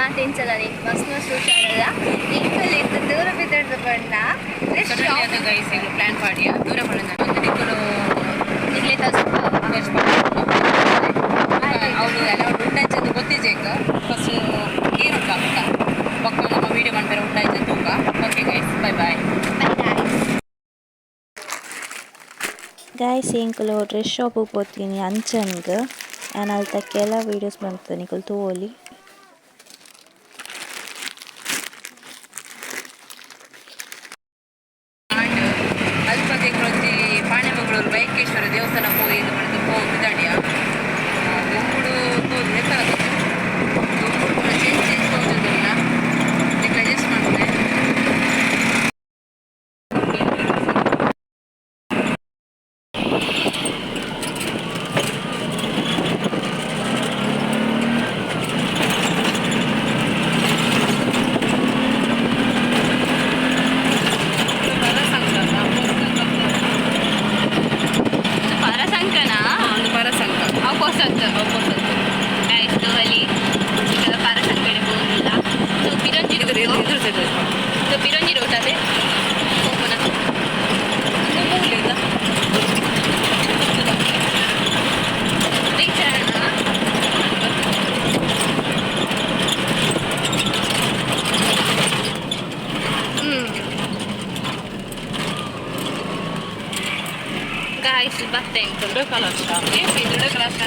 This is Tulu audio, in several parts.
ಮಾತೆಂಚಲ ಮಸ್ತ್ ಮಸ್ತ್ ಹುಷಾರಲ್ಲ. ಎಂಕಲ್ ಇತ್ತು ದೂರ ಬಿದ್ದಡ್ದು ಬಣ್ಣ. ಸಡನ್ಲಿ ಗೈಸ್, ಈಗ ಪ್ಲಾನ್ ಪಾಡಿಯ ದೂರ ಪಡೆದ ಒಂದು ನಿಕ್ಕಲು. ನಿಗ್ಲೆ. ಅವಳು ಎಲ್ಲ ಉಂಟಾಯ್ತು ಗೊತ್ತಿಜೇಕ. ಫಸ್ಟ್ ಏನುಂಟು ಅಕ್ಕ ಬೊಕ್ಕ ನಮ್ಮ ವೀಡಿಯೋ ಮಾಡ್ತಾರೆ ಉಂಟಾಯ್ತು ತೂಕ. Okay guys, bye bye. Guys, ಎಂಕುಲು ಡ್ರೆಸ್ ಶಾಪಿಗೆ ಪೋತೀನಿ ಅಂಚನ್ಗ್. ಯಾನ್ ಅಲ್ತ ಕೆಲ ವೀಡಿಯೋಸ್ ಮಂತ ನಿಕುಲು ತೂವೊಲಿ. ಅಂಡ್ ಅಲ್ಪ ಒಂಜಿ ಪಾಣೆಮಂಗಳೂರು ಬೈಕೇಶ್ವರ ದೇವಸ್ಥಾನ ಪೋಯಿ ಪಂಡ್ದ್ ಪೋದು. ದೊಂಬುಡು ತೋಜು ಎತ್ತಲ, ದೊಂಬುಡು ಪೂರ ಚೇಂಜ್ ಚೇಂಜ್ ತೋಜುಂದುಲ್ಲ. ನಿಕ್ಲೆ ಅಡ್ಜಸ್ಟ್ ಮಲ್ಪುಲೆ. ಪರಸಂಕನ. ಒಂದು ಪರಸಂಕ. ಅವು ಪೊಸತ್. ಗೈಸ್, ತೂವಲಿ, ಈಗ ಪರಸಂಕಡೆ ಪೋಂದಿಲ್ಲ. ಸೊ ಪಿರೊಂಜಿ ಇದ್ರ ರೂಟ್. ಇದ್ರ ಸೈಡ್. ಸೊ ಪಿರೊಂಜಿ ರೂಟ್ ಅದೇ ಪೋಪುನ. ಮೂಲೆ. ರೀಚ್ ಆಗೋಣ. ಗಾಯ್ಸ್, ಬತ್ತೆ ಎಂಕುಲು. ದೊಡ್ಡ ಕಲಶ ಏಪಿ ದೊಡ್ಡ ಕಲಶ.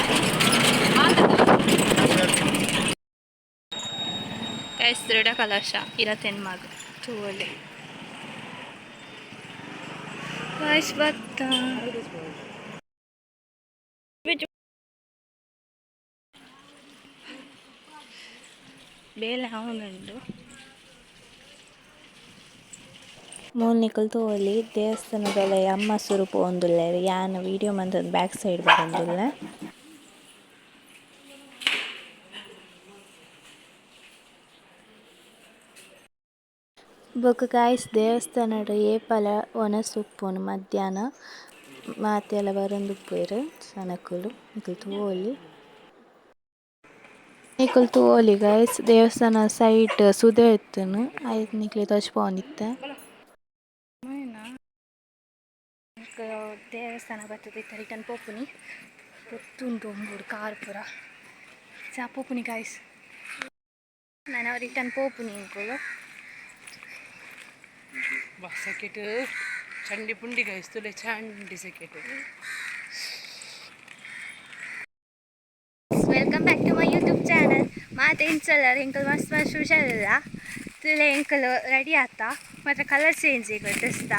ಗೈಸ್, ದೃಢ ಕಲಶ ಇರತೆನ್ ಮಗ ತೂವಲೆ. ಗಾಯ್ಸ್, ಬತ್ತ. ಬೇಲೆ ಅವನುಂಡು. ಮೂಲು ನಿಕುಲು ತೂವೊಲಿ, ದೇವಸ್ಥಾನದೊಳಗೆ ಅಮ್ಮ ಸುರು ಪೋವೊಂದುಲ್ಲೆರ್. ಯಾನ್ ವೀಡಿಯೋ ಮಂತೊಂದು ಬ್ಯಾಕ್ ಸೈಡ್ ಬರೊಂದುಲ್ಲೆ. ಬೊಕ ಗಾಯ್ಸ್, ದೇವಸ್ಥಾನಡ್ ಏಪಲ ವನಸ್ ಉಪ್ಪುನು. ಮಧ್ಯಾಹ್ನ ಮಾತೆಲ್ಲ ಬರೊಂದುಪ್ಪುವೆರ್ ಜನಕುಲು. ನಿಕುಲು ತೂವೊಲಿ, ನಿಕುಲು ತೂವೊಲಿ ಗಾಯ್ಸ್, ದೇವಸ್ಥಾನ ಸೈಡ್ ಸುದೆ ಇತ್ತುಂಡು. ಐಟ್ ನಿಕ್ಲೆಗ್ ತೋಜ್ಪಾವೊಂದಿತ್ತೆ. ದೇವಸ್ಥಾನ ಬರ್ತದೆ ಇತ್ತ ರಿಟರ್ನ್ ಪೋಪುನಿ. ಪೊತ್ತುಂಟು ಒಂಬುಡು ಕಾರ್ ಪೂರ ಚಾ ಪೋಪುನಿ. ಗಾಯ್ಸ್, ನಾನು ರಿಟರ್ನ್ ಪೋಪುನಿ ಎಂಕುಲು. ಸೆಕೆಟ್ ಚಂಡಿ ಪುಂಡಿ ಗೈಸ್, ತುಲೆ ಚಂಡಿ ಸೆಕೆಟ್. Welcome back to my YouTube channel. ಮಾತೆ ಇಂಚಲ್ಲ, ಎಂಕಲ್ ಮಸ್ತ್ ಮಸ್ತ್ ಹುಷಾರಿಲ್ಲ. ತುಲೆ, ಎಂಕಲು ರೆಡಿ ಆತ ಮತ್ತು ಕಲರ್ ಚೇಂಜ್ ಈಗ ಡ್ರೆಸ್ದ.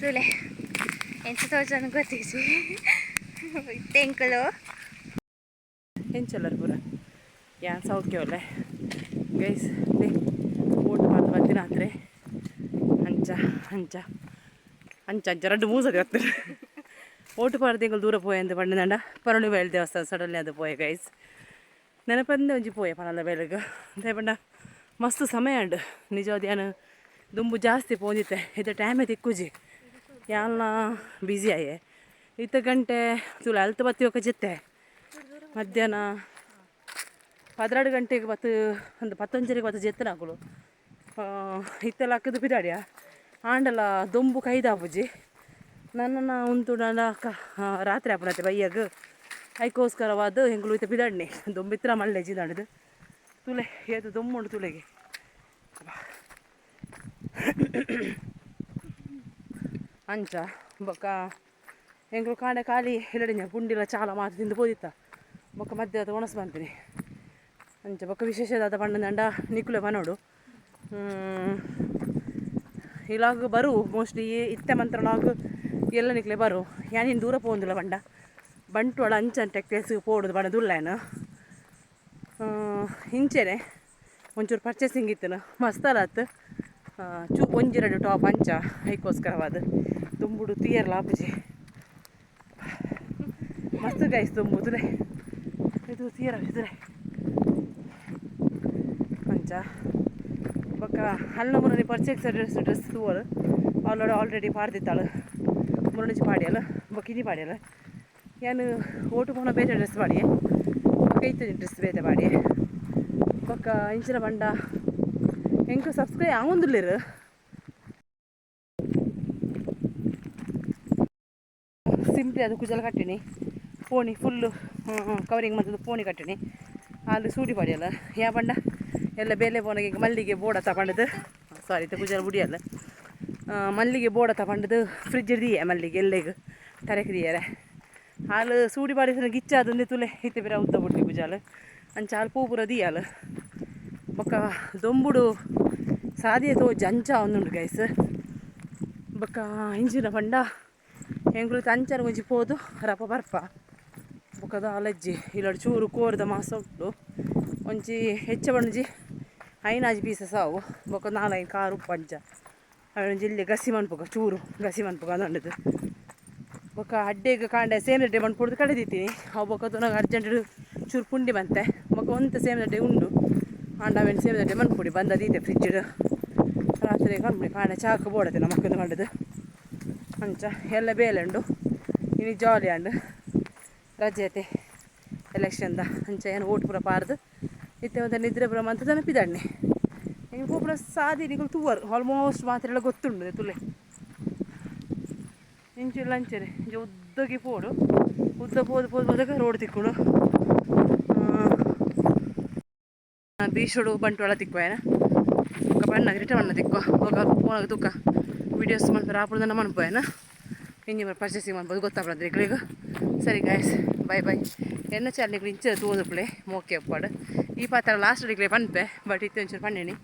ತುಲೆ, ಎಂಚ ತೋಜನ ಗೊತ್ತಿಸಿ ಇತ್ತೆ ಎಂಕಲು. ಎಂಚಲ್ಲರ್ ಪೂರ? ಯಾನ್ ಸೌಖ್ಯ ಒಲ್ಲೆ ಗೈಸ್. They vote ಮಾತ ಬತ್ತಿನ ಆತ್ರೆ. ಅಂಚ ಅಂಚ ಅಂಚ ಅಂಚ ರಡ್ಡು ಮೂಸದಿ ಬತ್ತಾರೆ. ಓಟು ಪಾಡ್ದು ಎಂಕುಲು ದೂರ ಪೋಯೆ ಅಂತ ಪಂಡ ಪರಳಿ ಬಯಲು ದೇವಸ್ಥಾನ ಸಡನ್ಲಿ ಅದು ಪೋಯೆ ಗೈಸ್. ನೆನಪಂದೆ ಒಂಜಿ ಪೋಯೆ ಪನಲ್ಲ ಬೆಳಗ್ಗೆ ದಾಯೆ ಪಂಡ ಮಸ್ತ್ ಸಮಯ ಉಂಡು. ನಿಜವಾದ ಯಾನ್ ದುಂಬು ಜಾಸ್ತಿ ಪೋಂದಿತ್ತೆ. ಇತ್ತೆ ಟೈಮೇ ತಿಕ್ಕುಜಿ, ಯಾನ್ಲ ಬ್ಯುಸಿ ಆಯೆ. ಇತ್ತ ಗಂಟೆ ತುಲೆ ಅಲ್ತ ಬತ್ತಿ ಒಕ್ಕ ಜೆತ್ತೆ. ಮಧ್ಯಾಹ್ನ 12 ಗಂಟೆಗೆ ಬತ್ತು, ಒಂದು ಪತ್ತೊಂಜರಿಗೆ ಬತ್ತು ಜೆತ್ತನಾಕುಲು. ಇತ್ತೆಲ್ಲ ಹಾಕಿದ್ದು ಪಿದಾಡ್ಯ ಆಂಡಲ ದೊಂಬು ಕೈದಾಪುಜಿ. ನನ್ನನ್ನು ಉಂತು ನನ್ನ ಕ ರಾತ್ರಿ ಆಪುನತೆ ಬಯ್ಯಗ್. ಐಕೋಸ್ಕರವಾದ ಎಂಕುಲು ಇತ್ತೆ ಪಿದಾಡ್ನಿ. ದೊಂಬಿತ್ರ ಮಲ್ಲೆ ಜಿದಾಡಿದು. ತುಲೆ ಏತು ದೊಂಬುಂಡು ತುಲೆಗೆ. ಅಂಚ ಬೊಕ್ಕ ಎಂಕುಲು ಕಾಂಡೆ ಖಾಲಿ ಇಲ್ಲಡಿಂಜ ಪುಂಡಿಲ ಚಾಲ ಮಾತ ತಿಂದು ಪೋದಿತ್ತ. ಬೊಕ್ಕ ಮಧ್ಯಾಹ್ನ ಒಣಸ್ ಬಂತೀನಿ. ಅಂಚ ಬೊಕ್ಕ ವಿಶೇಷದಾದ ಪಂಡಂಡ ನಿಕುಲೆ ಪನೋಡು. ಇಲಾಗ್ ಬರು ಮೋಸ್ಟ್ಲಿ ಇತ್ತೆ ಮಂತ್ರನಾಗ್ ಎಲ್ಲ ನಿಕ್ಲೆ ಬರು. ಯಾನಿನ್ ದೂರ ಪೋಂದಿಲ್ಲ ಪಂಡ ಬಂಟ್ವಾಳ ಅಂಚನ್ ಟೆಕ್ಟೈಲ್ಸ್ ಪೋಡುದು ಪಂಡ ದುಲ್ಲೇನು. ಇಂಚೆನೆ ಒಂಚೂರು ಪರ್ಚೇಸಿಂಗ್ ಇತ್ತನು ಮಸ್ತ್ ಚೂ ಒಂಜಿರಡು ಟಾಪ್ ಅಂಚ ಐಕೋಸ್ಕರವಾದ. ದುಂಬುಡು ತೀಯರ್ಲ ಆಪುಜಿ. ಮಸ್ತ್ ಗೈಸ್ ದುಂಬು. ತುಲೆ, ಇದು ತೀರ ಇದ್ರೆ ಅಂಚ. ಬೊಕ್ಕ ಅಲ್ಲ ಮುರನಿ ಪರ್ಚೇಸ್ ಡ್ರೆಸ್ ಡ್ರೆಸ್ ತೂವಳು. ಅವಳು ಆಲ್ರೆಡಿ ಪಾಡ್ದಿತ್ತಾಳು. ಮುರಣಿಜಿ ಪಾಡ್ಯಲ್ಲ, ಬೊಕ್ಕ ಇನಿ ಪಾಡ್ಯಲ್ಲ. ಯಾನ್ ಓಟು ಪೋನ ಬೇತೆ ಡ್ರೆಸ್ ಪಾಡಿಯೆ. ಬೊಕ್ಕ ಇತ್ತೆ ಡ್ರೆಸ್ ಬೇತೆ ಪಾಡಿಯೆ. ಬೊಕ್ಕ ಬೊಕ್ಕ ಇಂಚಿನ ಪಂಡ ಎಂಕ್ ಸಬ್ಸ್ಕ್ರೈಬ್ ಆವೊಂದುಲ್ಲೆರ್. ಸಿಂಪ್ಲಿ ಅದು ಕುಜಲ್ ಕಟ್ಟಿನಿ, ಪೋಣಿ ಫುಲ್ಲು ಕವರಿಂಗ್ ಮಂತುದು ಪೋಣಿ ಕಟ್ಟಿನಿ. ಆಲ್ ಸೂಡಿ ಪಾಡಿಯಲ್ಲ ಯಾ ಪಂಡ ಎಲ್ಲ ಬೇಲೆ ಪೋನಗ ಎಂಕ್ ಮಲ್ಲಿಗೆ ಬೋಡ ಪಂಡದು. ಸಾರಿ, ಇತ್ತೆ ಕುಜಲ್ ಬುಡಿಯಲ್ಲ. ಮಲ್ಲಿಗೆ ಬೋಡ ಪಂಡದು ಫ್ರಿಜ್ ದೀಯೆ. ಮಲ್ಲಿಗೆ ಎಲ್ಲೆಗ್ ತರೆಕ್ ದೀಯರೆ. ಆಲ್ ಸೂಡಿ ಪಾಡಿಸಿನ ಗಿಚ್ಚಾದೊಂದು ತುಲೆ ಇತ್ತೆ ಪಿರ ಉದ್ದ ಬುಡ್ಲಿ ಕುಜಾಲ್. ಅಂಚ ಆಲ್ ಪೂ ಪೂರ ದೀಯಾಲ್. ಬೊಕ್ಕ ದೊಂಬುಡು ಸಾದಿಯ ತೋಜಿ ಅಂಚ ಆವೊಂದುಂಡು ಗೈಸ್. ಬೊಕ್ಕ ಇಂಚಿನ ಪಂಡ ಎಂಕುಲು ಅಂಚನೆ ಒಂಜಿ ಪೋದು ರಪ ಬರ್ಪ. ಬೊಕ್ಕ ದಾಲಜ್ಜಿ ಇಲ್ಲಡ್ ಚೂರು ಕೋರ್ದ ಮಾಸ ಉಂಡು. ಒಂಜಿ ಹೆಚ್ಚ ಒಂಜಿ ಐನಾಜಿ ಪೀಸಸ್ ಆವು. ಬೊಕ್ಕ ನಾಲೈನ್ ಕಾರ್ ಉಪ್ಪು. ಅಂಚ ಅವೆನ್ ಎಲ್ಯ ಗಸಿ ಮನ್ಪುಗ, ಚೂರು ಗಸಿ ಮನ್ಪುಗ ಅಂದಂಡದು. ಬೊಕ್ಕ ಅಡ್ಡೆಗ್ ಕಾಂಡೆ ಸೇಮದಡ್ಡೆ ಮನ್ಪೊಡ್ದು ಕಡೆದಿತ್ತೀನಿ ಅವು. ಬೊಕ್ಕ ತೂನಗ ಅರ್ಜೆಂಟ್ ಚೂರು ಪುಂಡಿ ಮಂತೆ. ಬೊಕ್ಕ ಒಂತೆ ಸೇಮದಡ್ಡೆ ಉಂಡು. ಆಂಡ ಅವೆನ್ ಸೇಮದಡ್ಡೆ ಮನ್ಪುಡಿ ಬಂದ ದೀತೆ ಫ್ರಿಜ್ಡ್. ರಾತ್ರಿ ಕಣ್ಪುಡಿ, ಕಾಂಡೆ ಚಾಕ್ ಬೋಡತ್ತೆ ನಮಕ್ ಪಂಡದು. ಅಂಚ ಎಲ್ಲ ಬೇಲೆ ಉಂಡು. ಇನಿ ಜಾಲಿ ಆಂಡ್, ರಜೆ ಐತೆ ಎಲೆಕ್ಷನ್ದ. ಅಂಚ ಏನು ಓಟ್ ಪೂರ ಪಾರ್ದು ಇತ್ತೆ ಒಂತೆ ನಿದ್ರೆ ಪೂರ ಮಂತ್ ಪಿದಣ್ಣೆ. ಎಂಕ್ ಪೋಪುನ ಸಾದಿ ನಿಕುಲು ತೂವರ್, ಆಲ್ಮೋಸ್ಟ್ ಮಾತೆರೆಲ ಗೊತ್ತುಂಡು. ತುಲೆ, ಇಂಚ ಅಂಚನೆ ಇಂಚ ಉದ್ದಗೆ ಪೋಡು. ಉದ್ದ ಪೋದು ಪೋದು ಪೋದಾಗ ರೋಡ್ ತಿಕ್ಕುಂಡು. ಬೀಚೊಡು ಬಂಟ್ವಾಳ ತಿಕ್ಕುವೇನ. ಬೊಕ್ಕ ಬಣ್ಣಗ ರಿಟರ್ನ್ ಬಣ್ಣ ತಿಕ್ಕುವ. ಬೊಕ್ಕ ಪೋನಗ ತೂಕ ವೀಡಿಯೋಸ್ ಮನ್ಪೆರೆ ಆಪುಂಡು ಮನ್ಪುವೇನ. ಇಂಜಿ ಪರ್ಚೇಸಿಂಗ್ ಮನ್ಪುದು ಗೊತ್ತಾಪುಂಡು ನಿಕ್ಲೆಗ್. ಸರಿ ಗಾಯ್ಸ್, ಬೈ ಬೈ. ಎನ್ನ ಚಾನಲ್ ಇಂಚ ತೂವೊಂದುಪ್ಪುಲೆ, ಮೋಕೆ ಉಪ್ಪಡ್. ಈ ಪಾತ್ರ ಲಾಸ್ಟ್ ನಿಕ್ಲೆ ಪನ್ಪೆ, ಬಟ್ ಇತ್ತೆ ಒಂಚೂರು ಪನ್ನಿನಿ.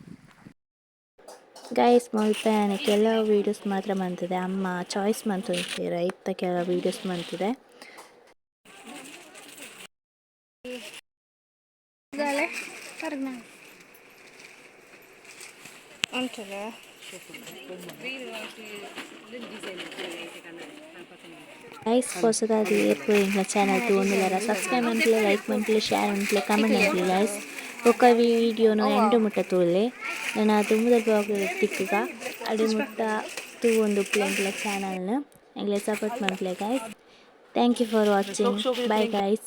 ಗೈಸ್, ಮುಲ್ಪ ಯಾನ್ ಕೆಲವು ವೀಡಿಯೋಸ್ ಮಾತ್ರ ಮಂತಿದೆ. ಅಮ್ಮ ಚಾಯ್ಸ್ ಮಂತೊಂದಿತ್ತೆರ್, ಐತ ಕೆಲವು ವೀಡಿಯೋಸ್ ಮಂತಿದೆ. ದಾಲೆ ಕರ್ನ ಅಂಚದ. ಗೈಸ್, ಹೊಸದಾದ ಏರ್ ಎಂಕ್ಲೆ ಚಾನಲ್ ತೂವೊಂದುಲ್ಲೆರ, ಸಬ್ಸ್ಕ್ರೈಬ್ ಮನ್ಪುಲೆ, ಲೈಕ್ ಮನ್ಪುಲೆ, ಶೇರ್ ಮನ್ಪುಲೆ, ಕಮೆಂಟ್ ಮನ್ಪುಲೆ ಗೈಸ್. ಬೊಕ್ಕ ವೀಡಿಯೋನು ಎಂಡ್ ಮುಟ್ಟ ತೂಲೆ. ನನ ದುಂಬುದ ವ್ಲಾಗ್ ತಿಕ್ಕುಗ. ಅಡೆ ಮುಟ್ಟ ತೂವೊಂದುಪ್ಪುಲೆ ಎಂಕ್ಲೆ ಚಾನಲ್ನ್. ಎಂಕ್ಲೆ support ಮನ್ಪುಲೆ guys. Thank you for watching. Bye guys.